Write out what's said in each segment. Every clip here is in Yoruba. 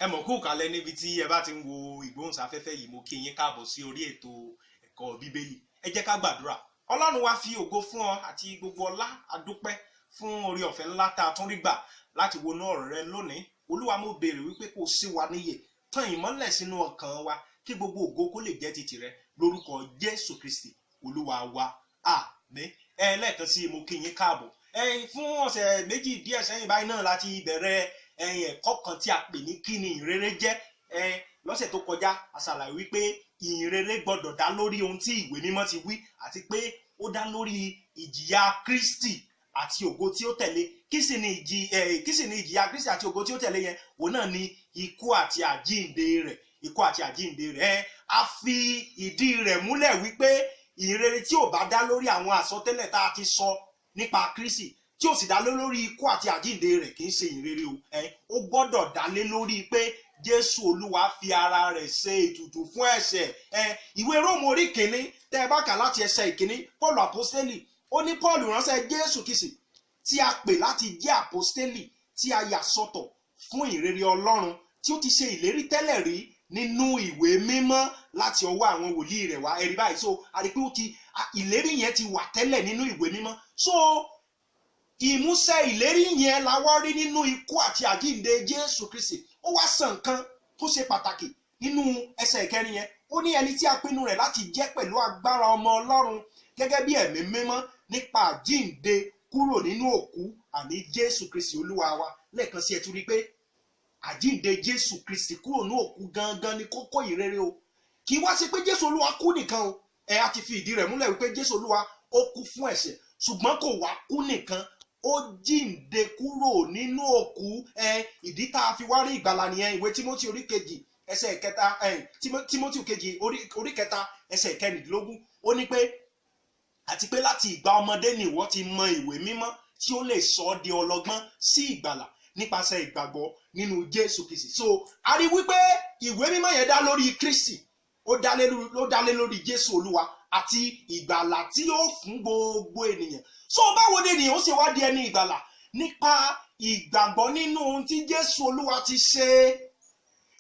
Ẹ mọ̀ kú kálẹ̀ níbi tí ẹ bá ti ń wo ìgbóhùnsáfẹ́fẹ́ yìí. Mo kí yín káàbọ̀ sí orí ètò ẹ̀kọ́ Bíbélì. Ẹ jẹ́ ká gbàdúrà. Ọlọ́run wa, fi ògo fún ọ àti gbogbo ọlá. Adúpẹ́ fún orí ọ̀fẹ́ ńlá tá a tún rí gbà láti wọnú ọ̀rọ̀ rẹ lónìí. Olúwa, mo béèrè wípé kó sí wa níyè, tàn ìmọ́lẹ̀ sínú ọkàn wa, kí gbogbo ògo kó lè jẹ́ ti tìrẹ, lórúkọ Jésù Kristi Olúwa wa, àmín. Ẹ lẹ́ẹ̀kan sí, mo kí yín káàbọ̀. Ẹ fún ọ̀sẹ̀ 2 díẹ̀ sẹ́yìn báyìí náà láti bẹ̀rẹ̀ ẹ̀yìn ẹ̀kọ́ kan tí a pè ní "Kí ni ìhìnrere jẹ́?" Ẹ lọ́sẹ̀ tó kọjá, a ṣàlàyé wípé ìhìnrere gbọ́dọ̀ dá lórí ohun tí ìwé mímọ́ ti wí, àti pé ó dá lórí ìjìyà Kristi àti ògo tí ó tẹ̀lé. Kí sì ni ìjìyà Kristi àti ògo tí ó tẹ̀lé yẹn? Òun náà ni ikú àti àjíǹde rẹ̀, ikú àti àjíǹde rẹ̀. A fi ìdí rẹ̀ múlẹ̀ wípé ìhìnrere tí ò bá dá lórí àwọn àsọtẹ́lẹ̀ tá a ti sọ nípa Kristi, tí ò sì dá lé lórí ikú àti àjíǹde rẹ̀, kì í ṣe ìhìnrere o. Ó gbọ́dọ̀ dá lé lórí pé Jésù Olúwa fi ara rẹ̀ ṣe ètùtù fún ẹ̀ṣẹ̀. Ìwé Róòmù orí 1, tẹ́ ẹ bá kà láti ẹsẹ̀ 1, Paul àpọ́stélì, ó ní, "Paul, ìránṣẹ́ Jésù Kristi, tí a pè láti jẹ́ àpọ́stélì, tí a yà sọ́tọ̀ fún ìrere Ọlọ́run, tí ó ti ṣe ìlérí tẹ́lẹ̀ rí nínú ìwé mímọ́ láti ọwọ́ àwọn wòlíì rẹ̀ wá." Ẹ̀rí báyìí. So a rí pé ó ti ìlérí yẹn ti wà tẹ́lẹ̀ nínú ìwé mímọ́. So ìmúṣẹ ìlérí yẹn la wá rí nínú ikú àti àjíǹde Jésù Kristi. Ó wá sàn nǹkan tó ṣe pàtàkì nínú ẹsẹ̀ 4 yẹn. Ó ní, "Ẹni tí a pinnu rẹ̀ láti jẹ́ pẹ̀lú agbára ọmọ Ọlọ́run gẹ́gẹ́ bí Ẹ̀mí Mímọ́ nípa àjíǹde kúrò nínú òkú, àní Jésù Kristi Olúwa wa." Lẹ́ẹ̀kan sí, ẹ tún rí i pé àjíǹde Jésù Kristi kúrò ní òkú gangan ni kókó ìrere o. Kì í wá sí pé Jésù Olúwa kú nìkan o. Ẹ á ti fi ìdí rẹ̀ múlẹ̀ wípé Jésù Olúwa, ó kú fún ẹ̀ṣẹ̀, ṣùgbọ́n kò wá kú nìkan, ó jíǹde kúrò nínú òkú. Ẹ ìdí tá a fi wá rí ìgbàlà nìyẹn. Ìwé Timothy orí 2 ẹsẹ̀ 3, ẹ Timothy 2 orí 3 ẹsẹ̀ 16, ó ní pé, "Àti pé láti ìgbà ọmọdé ni ìwọ ti mọ ìwé mímọ́, tí ó lè sọ ọ́ di ọlọ́gbọ́n sí ìgbàlà nípasẹ̀ ìgbàgbọ́ nínú Jésù Kristi." So a rí wípé ìwé mímọ́ yẹn dá lórí Kristi, ó dá lé lórí Jésù Olúwa àti ìgbàlà tí ó fún gbogbo ènìyàn. So báwo ni ènìyàn ó ṣe wá di ẹni ìgbàlà? Nípa ìgbàgbọ́ nínú ohun tí Jésù Olúwa ti ṣe.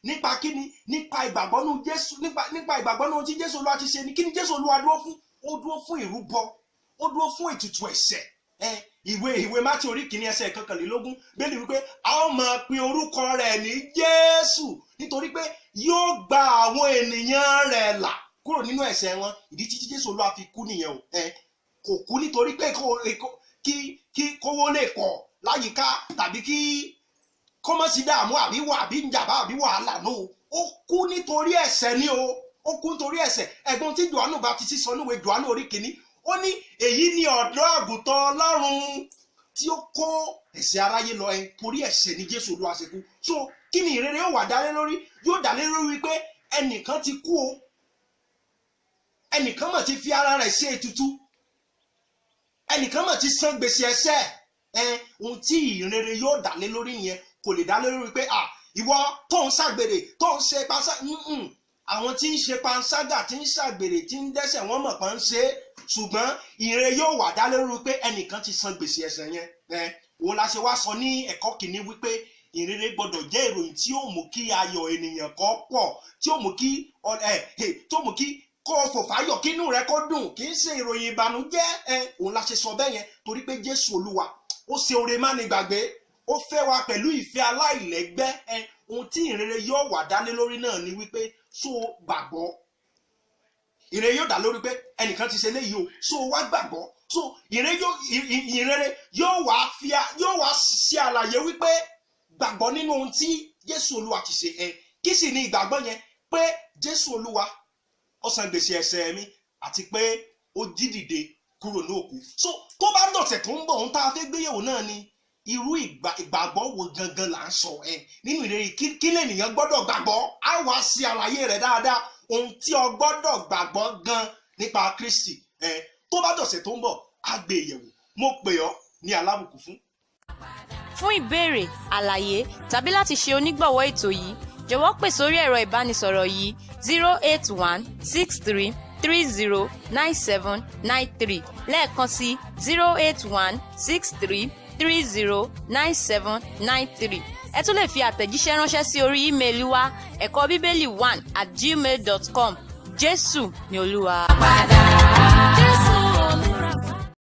Nípa kíni? Nípa ìgbàgbọ́ nínú Jésù, nípa ìgbàgbọ́ nínú ohun tí Jésù Olúwa ti ṣe. Ní kíni Jésù Olúwa dúró fún? Ó dúró fún ìrúbọ, ó dúró fún ètùtù ẹ̀ṣẹ̀. Ẹ ìwé Mátí orí 1 ẹsẹ̀ 21, bẹ́ẹ̀ ni wípé a ó máa pe orúkọ rẹ̀ ní Jésù, nítorí pé yóò gba àwọn ènìyàn rẹ̀ là kúrò nínú ẹ̀ṣẹ̀ wọn. Ìdí títí Jésù Olúwa fi kú nìyẹn o. Ẹ kò kú nítorí pé kí kówó lè pọ̀ láyìíká, tàbí kí kó má sí dààmú àbí wà àbí njàmbá àbí wàhálà. No, ó kú nítorí ẹ̀ṣẹ̀ ni o. Ó kú nítorí ẹ̀ṣẹ̀. Ẹ̀gbọ́n tí Jòhánù bá ti sísọ níwèé Jòhánù orí 1, ó ní, "Èyí ni ọ̀dọ́ àgùntàn Ọlọ́run tí ó kó ẹ̀ṣẹ̀ aráyé lọ." Ẹ torí ẹ̀ṣẹ̀ ni Jésù Olúwa ṣe kú. So kí ni ìrere yóò wà dálé lórí? Yóò dálé lórí wípé ẹnìkan ti kú o, ẹnìkan mà ti fi ara rẹ̀ ṣe ètùtù, ẹnìkan mà ti san gbèsè ẹ̀ṣẹ̀. Ẹ ohun tí ìrere yóò dálé lórí nìyẹn. Kò lè dálé lórí pé, ah, ìwọ tó ń ṣàgbèrè, tó ń ṣe panṣá. Àwọn tí ń ṣe panṣágà, tí ń ṣàgbèrè, tí ń dẹ́ṣẹ̀, wọ́n mọ̀ pọ́n ń ṣe é. Ṣùgbọ́n ìrere yóò wà dálé lórí pé ẹnìkan ti san gbèsè ẹ̀ṣẹ̀ yẹn. Ẹ òun la ṣe wá sọ ní ẹ̀kọ́ 1 wípé ìrere gbọ́dọ̀ jẹ́ ìròyìn tí ó mú kí ayọ̀ ènìyàn kó pọ̀, tí ó mú kí ẹ tó mú kí kó o fò fáyọ̀, kínú rẹ kó dùn. Kì í ṣe ìròyìn ìbànújẹ́. Ẹ òun la ṣe sọ bẹ́ẹ̀ yẹn, torí pé Jésù Olúwa, ó ṣe oore má ní gbàgbé, ó fẹ́ wa pẹ̀lú ìfẹ́ aláìlẹ́gbẹ́. Ẹ ohun tí ìrere yóò wà dálé lórí náà ni wípé, so gbàgbọ́? Ìrere yóò dá lórí pé ẹnìkan ti ṣe léyìí o, so wá gbàgbọ́? So ìrere yóò wá ṣe àlàyé wípé gbàgbọ́ nínú ohun tí Jésù Olúwa ti ṣe. Ẹ kí sì ni ìgbàgbọ́ yẹn? Pé Jésù Olúwa, ó san gbèsè ẹ̀ṣẹ̀ mi, àti pé ó jí dìde kúrò ní òkú. So tó bá dọ̀sẹ̀ tó ń bọ̀, ohun tá a fẹ́ gbéyẹ̀wò náà ni irú ìgbàgbọ́ wo gangan là ń sọ ẹ nínú ìrírí. Kí lènìyàn gbọ́dọ̀ gbàgbọ́? Á wá sí àlàyé rẹ̀ dáadáa, ohun tí o gbọ́dọ̀ gbàgbọ́ gan nípa Kristi. Ẹ tó bá dọ̀sẹ̀ tó ń bọ̀, á gbé yẹ̀wò. Mo pè ọ́ ní alábùkún fún. Fún ìbéèrè, àlàyé tàbí láti ṣe onígbọ̀wọ́ ètò yìí, jọ̀wọ́ pè sórí ẹ̀rọ ìbánisọ̀rọ̀ yìí: 08163309793. Lẹ́ẹ̀kan sí, 08163309793. Ẹ tún lè fi àtẹ̀jíṣẹ́ ránṣẹ́ sí orí ímeèlì wa ẹ̀kọ́ bíbélì 1@gmail.com. Jésù ni Olúwa. Padà.